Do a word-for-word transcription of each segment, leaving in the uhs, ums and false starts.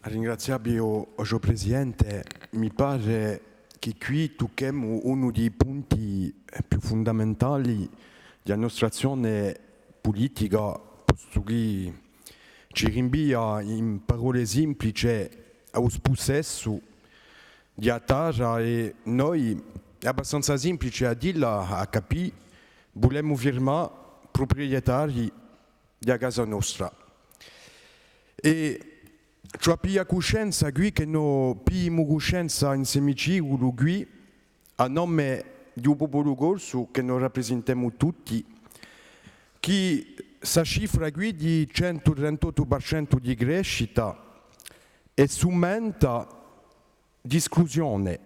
À ringrazià vi, o, o sgiò Presidente. Mi pare chì quì tucchemu unu di i punti più fundamentali di a nostra azzione pulitica, postu chì ci rinvia in parolle simplice à u spussessu di a tarra, è noi, hè abbastanza simplice à dilla, à capì, vulemu firmà pruprietarii di a casa nostra. È ci vole à piglià cuscenza quì, chì no pigliemu cuscenza in s'emiciculu quì, à nome di u populu corsu chì no raprisintemu tutti, chì sta cifra quì di centu trentottu per centu di crescita hè sumenta d'esclusione.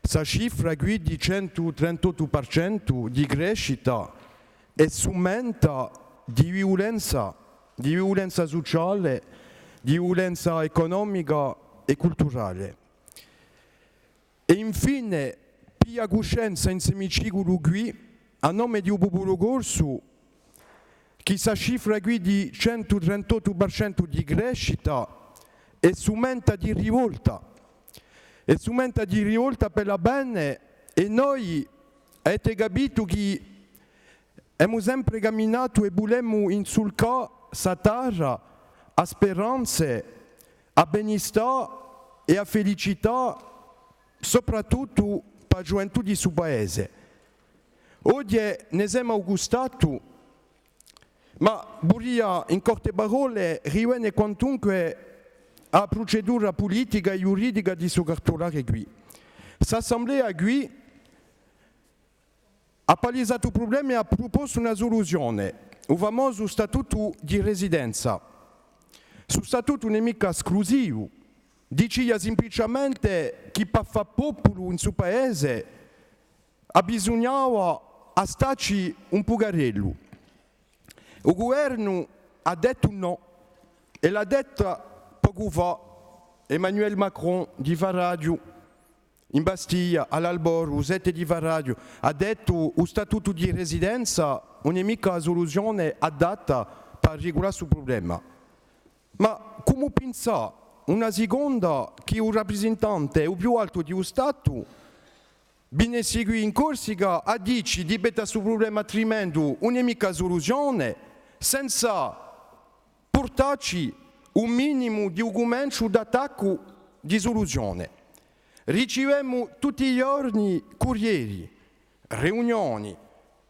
Sta cifra quì di centu trentottu per centu di crescita hè sumenta di viulenza, di viulenza suciale, di viulenza ecunomica è culturale. È infine, piglià cuscenza in s'emiciculu quì, à nome di u populu corsu, chì sta cifra quì di centu trentottu per centu di crescita hè sumenta di rivolta. Hè sumenta di rivolta per l'avvene, è noi, avete capitu chì emu sempre caminatu è vulemu insulcà sta tarra à speranze, à benistà è à felicità, soprattuttu pà a ghjuventù di stu paese. Oghje ne semu à u custatu, ma vuleria, in corte parolle, rivene quantunque à a prucedura pulitica è ghjuridica di stu cartulare quì. St'assemblea quì hà palisatu u prublema è hà prupostu una suluzione, u famosu statutu di residenza. Stu statutu ùn hè micca sclusivu, dicia simpliciamente chì pà fà populu in stu paese abbisugnava à stacci un pucarellu. U guvernu hà dettu nò, è l'hà detta pocu fà Emmanuel Macron di Fà Radio in Bastia, à l'alboru, u sette di Fà Radio, hà dettu: u statutu di residenza ùn hè micca a suluzione adatta pà rigulà stu prublema. Ma cumu pinsà una siconda chì u raprisintante u più altu di u Statu vinessi quì in Corsica à dici di pettu à stu prublema trimendu ùn hè micca suluzione, senza purtacci un minimu di u cumenciu d'attaccu di suluzione. Ricivemu tutti i ghjorni currieri, riunioni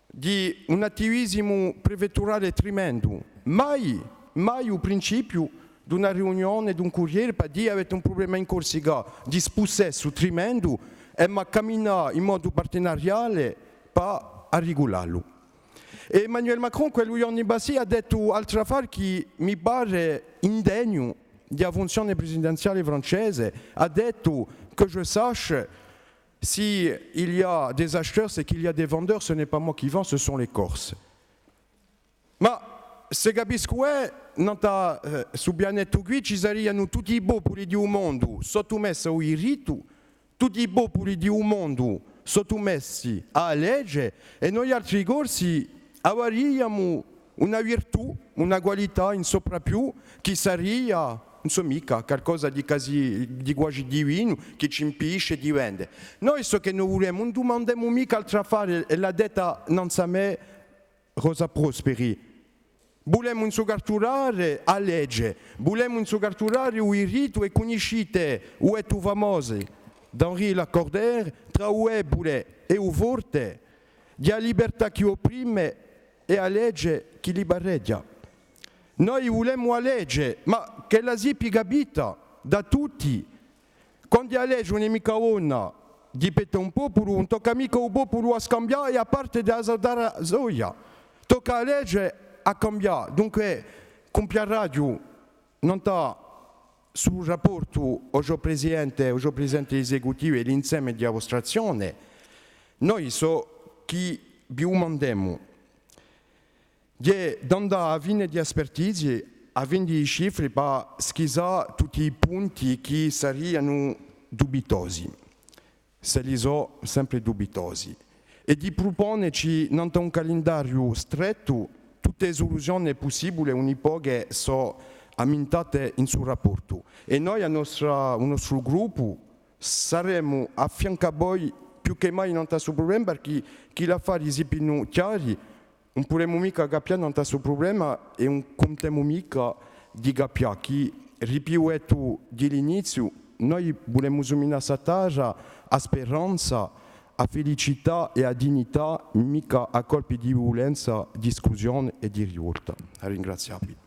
di un attivisimu prefetturale trimendu. Mai, mai u principiu d'una riunione, d'un curriere, pà dì: avete un prublema in Corsica di spussessu trimendu, emu à caminà in modu partenariale pà arrigulallu. È Emmanuel Macron, quellu ghjornu in Bastia, hà dettu altru affare chì mi pare indegnu di a funzione presidenziale francese, hà dettu: que je sache, s'il y a des acheteurs, c'est qu'il y a des vendeurs, ce n'est pas moi qui vends, ce sont les Corses. Ma s'e capiscu, eh, nant'à, eh, stu pianeta quì ci sarianu tutti i populi di u mondu sottumessi à u dirittu, tutti i populi di u mondu sottumessi à a lege, è noi altri Corsi avariamu una virtù, una qualità in soprappiù chì saria, insomma, micca calcosa di quasi, di quasi divinu chì ci impedisce di vende. Noi ciò chì no vulemu, ùn dumandemu micca altru affare, è l'hà detta nanzu à mè Rosa Prosperi. Vulemu in stu cartulare a lege, vulemu in stu cartulare u dirittu, è cunniscite u dettu famosu d'Henri Lacordaire: trà u debule è u forte, di a libertà chì opprime è a lege chì libereghja. Noi vulemu a lege, ma ch'ella sippi capita da tutti. Quandu a lege ùn hè micca bona di pettu à un populu, ùn tocca micca à u populu à scambià è à parte da a so tarra soia. Tocca à a lege à cambià. Dunque, cumpiaraghju nant'à stu rapportu, o sgiò Presidente, o sgiò Presidente esecutivu è l'inseme di a vostra azzione, noi ciò chì vi dumandemu hè d'andà à a fine di a spertizia, à a fine di i cifri, pà schisà tutti i punti chì sarianu dubitosi, s'elli sò sempre dubitosi, è di pruponeci, nant'à un calendariu strettu, tutte e suluzione pussibule, uni poche sò ammintate in stu rapportu. È noi, a nostra, u nostru gruppu, saremu à fiancu à voi più chè mai nant'à stu prublema, perchè chì l'affari sipinu chjari, ùn pudemu micca cappià nant'à stu prublema è ùn cuntemu micca di cappià, chì, ripitu di l'iniziu, noi vulemu suminà sta tarra à a speranza, à a felicità è à a dignità, micca à colpi di viulenza, di esclusione è di rivolta. À ringrazià vi.